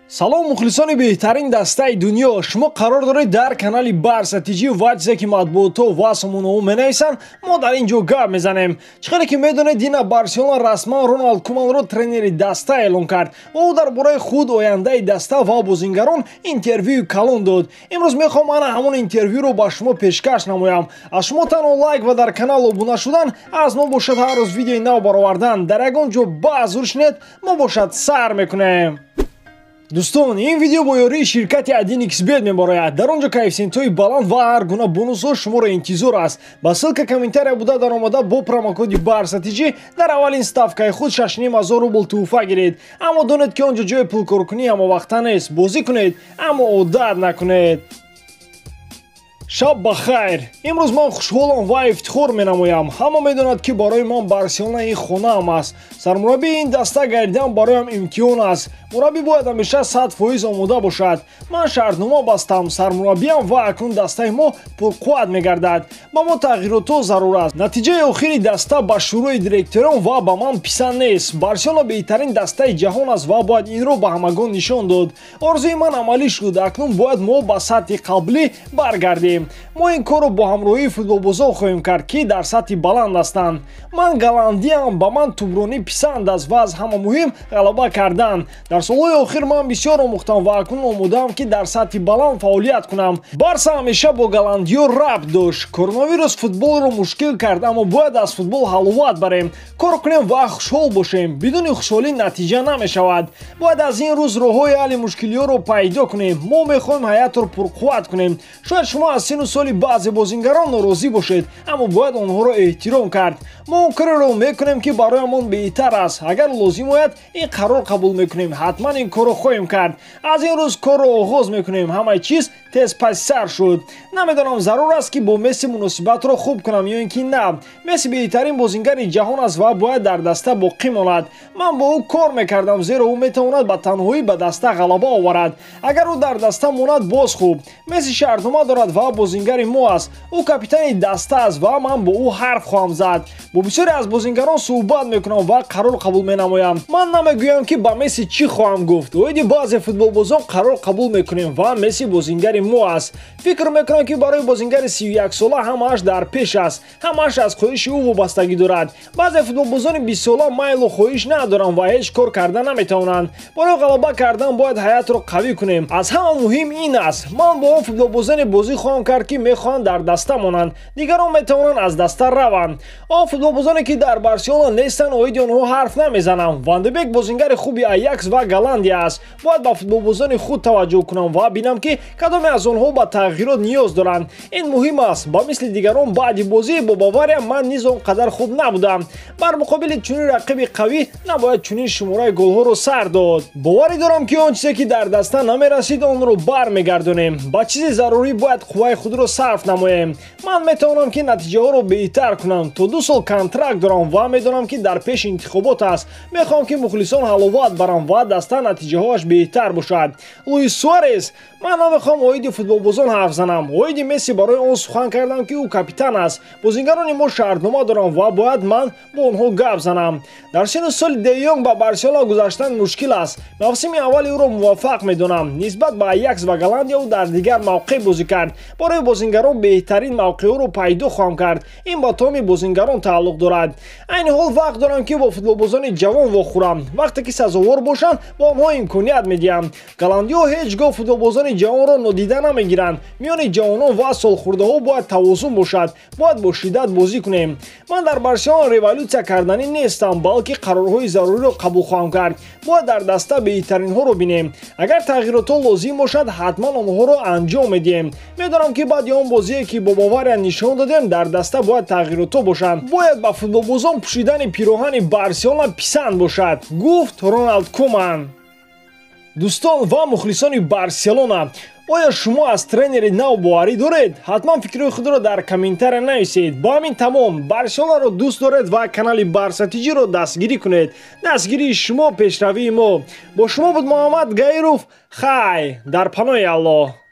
Салом мухлисони беҳтарин дастаи дунё. Шумо қарор доред дар канали Барса ТЖ ва чизе ки матбуотҳо ва сомонаҳо менависанд, мо дар ин ҷо гап мезанем. Чӣ хеле ки медонед, дина Барселона расман Роналд Куманро тренери даста эълон кард ва ӯ дар бораи худ, ояндаи даста ва бозингарон интервюи калон дод. Имрӯз мехоҳам ана ҳамон интервюро ба шумо пешкаш намоям. Аз шумо танҳо лайк ва дар канал обуна шудан, аз мо бошад ҳар рӯз видеои нав баровардан. Дар ягон ҷо баъзур шинед, мо бошад сар мекунем. Дӯстон, ин видео бо ёрии ширкати 1xBet мебарояд. Дар он ҷо коэффисиентҳои баланд ва ҳар гуна бонусҳо шуморо интизор аст. Ба ссылка комментария буда даромада бо промокоди Барса ТЖ дар аввалин ставкаи худ 6,5 ҳазор рубл тӯҳфа гиред. Аммо донед, ки он ҷо ҷои пулкоркунӣ ҳамавақта нест. Бозӣ кунед, аммо одат накунед. Шаб ба хайр. Имрӯз ман хушҳолам ва ифтихор менамоям. Ҳама медонад, ки барои ман Барселона ин хонаам аст. Сармураббии ин даста гардидан бароям имтиҳон аст. Мураббӣ бояд ҳамеша 100% омода бошад. Ман шартнома бастам, сармураббиам ва акнун дастаи мо пурқувват мегардад. Ба мо тағйиротҳо зарур аст. Натиҷаи охири даста ба шӯрои директорон ва ба ман писанд нест. Барселона беҳтарин дастаи ҷаҳон аст ва бояд инро ба ҳамагон нишон дод. Орзуи ман амалӣ шуд. Акнун бояд мо ба сатҳи қаблӣ баргардем. Мо ин корро бо ҳамроҳии футболбозон хоҳем кард, ки дар сатҳи баланд ҳастанд. Ман голландиам, ба ман тӯбронӣ писанд аст ва аз ҳама муҳим ғалаба кардан. Дар солҳои охир ман бисёр омӯхтам ва акнун омодаам, ки дар сатҳи баланд фаъолият кунам. Барса ҳамеша бо голландиё рабт дошт. Коронавирус футболро мушкил кард, аммо бояд аз футбол ҳаловат барем, кор кунем ва хушҳол бошем. Бидуни хушҳолӣ натиҷа намешавад. Бояд аз ин рӯз роҳҳои ҳалли мушкилиҳоро пайдо кунем. Мо мехоҳем ҳайатро пурқувват кунем. Шояд шумо аз сину соли баъзе бозингарон норозӣ бошед, аммо бояд онҳоро эҳтиром кард. Мо он кореро мекунем, ки бароямон беҳтар аст. Агар лозим ояд, ин қарор қабул мекунем. Ҳатман ин корро хоҳем кард. Аз ин рӯз корро оғоз мекунем. Ҳамаи чиз тез пасисар шуд. Намедонам, зарур аст, ки бо Месси муносибатро хуб кунам ё ин ки на. Месси беҳтарин бозингари ҷаҳон аст ва бояд дар даста боқӣ монад. Ман бо ӯ кор мекардам, зеро ӯ метавонад ба танҳоӣ ба даста ғалаба оварад. Агар ӯ дар даста монад, боз хуб. Месси шартнома дорад ва бозингари мо аст. Ӯ капитани даста аст ва ман бо ӯ ҳарф хоҳам зад. Бо бисёре аз бозингарон суҳбат мекунам ва қарор қабул менамоям. Ман намегӯям, ки ба Месси чӣ хоҳам гуфт. Оиди баъзе футболбозон қарор қабул мекунем ва Месси бозингари мо аст. Фикр мекунам, ки барои бозингари 31-сола ҳамааш дар пеш аст. Ҳамааш аз хоҳиши ӯ вобастагӣ дорад. Баъзе футболбозони 20-сола майлу хоҳиш надоранд ва ҳеҷ кор карда наметавонанд. Барои ғалаба кардан бояд ҳайатро қавӣ кунем. Аз ҳама муҳим ин аст: ман бо он футболбозоне бозӣ хоҳам кард, ки мехоҳанд дар даста монанд. Дигарон метавонанд аз даста раванд. Он футболбозоне, ки дар Барселона нестанд, оиди онҳо ҳарф намезанам. Ван де Бек бозингари хуби Аякс ва Голландия аст. Бояд ба футболбозони худ таваҷҷӯҳ кунам ва бинам, ки кадоме аз онҳо ба тағйирот ниёз доранд. Ин муҳим аст. Ба мисли дигарон баъди бозӣ бо Бавария ман низ он қадар хуб набудам. Бар муқобили чунин рақиби қавӣ набояд чунин шумораи голҳоро сар дод. Боварӣ дорам, ки он чизе, ки дар даста намерасид, онро бармегардонем. Ба чизи зарурӣ бояд қувваи худро сарф намоем. Ман метавонам, ки натиҷаҳоро беҳтар кунам. То 2 сол контракт дорам ва медонам, ки дар пеши интихобот аст. Мехоҳам, ки мухлисон ҳаловат баранд ва даста натиҷаҳояш беҳтар бошад. Луис Суарес: ман намехоҳам оиди футболбозон ҳарф занам. Оиди Месси барои он сухан кардам, ки ӯ капитан аст. Бозингарони мо шартнома доранд ва бояд ман бо онҳо гап занам. Дар сину соли Де Йонг ба Барселона гузаштан мушкил аст. Мавсими аввали ӯро муваффақ медонам. Нисбат ба Аякс ва Голландия ӯ дар дигар мавқеъ бозӣ кард. Барои бозингарон беҳтарин мавқеъҳоро пайдо хоҳам кард. Ин ба тамоми бозингарон тааллуқ дорад. Айни ҳол вақт дорам, ки бо футболбозони ҷавон вохӯрам. Вақте ки сазовор бошанд, ба онҳо имконият медиҳам. Голландиҳо ҳеҷ гоҳ футболбозони ҷавонро нодида намегиранд. Миёни ҷавонон ва солхӯрдаҳо бояд тавозун бошад. Бояд бо шиддат бозӣ кунем. Ман дар Барселона революсия карданӣ нестам, балки қарорҳои заруриро қабул хоҳам кард. Бояд дар даста беҳтаринҳоро бинем. Агар тағйиротҳо лозим бошад, ҳатман онҳоро анҷом медиҳем. Медонам, ки баъди он бозие, ки бо Бавария нишон додем, дар даста бояд тағйиротҳо бошанд. Бояд ба футболбозон пӯшидани пироҳани Барселона писанд бошад, гуфт Роналд Куман. Дӯстон ва мухлисони Барселона, оё шумо аз тренери нав боварӣ доред? Ҳатман фикрҳои худро дар комментария нависед. Бо ҳамин тамом. Барселонаро дӯст доред ва канали Барса ТЖро дастгирӣ кунед. Дастгирии шумо пешравии мо. Бо шумо буд Муҳаммад Гаиров. Хай, дар паноҳи Аллоҳ.